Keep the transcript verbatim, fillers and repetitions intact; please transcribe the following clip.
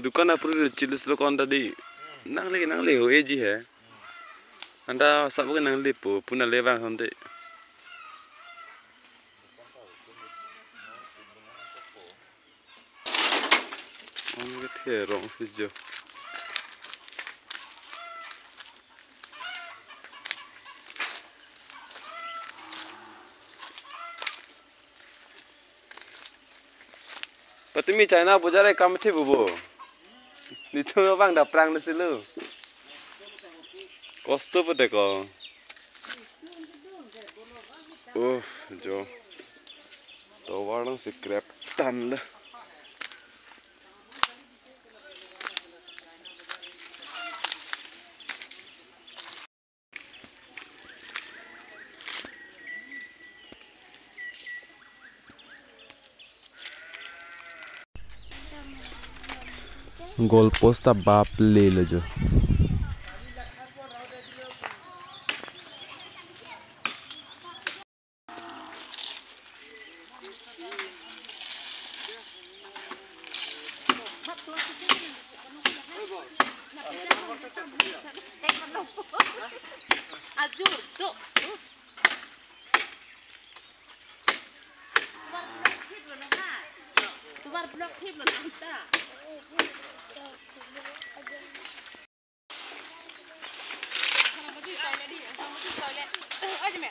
Dukan apor chilus lo kon tadi. Nangle, nangle ho eji he. Anta sabo ke nangle po, puna le bang sonte. Ong ke the rong si jo. Patumi China bojar e kam the bubo. Nithum abang daprang le silo. Kosto pute ko. Uh, jo. Tovar nang si krep tan le. Goal post ta bap le lo jo. Ajur, do. Tomar block thip lo na. Tomar block thip lo na hita. Toilet di, toilet. Aja me.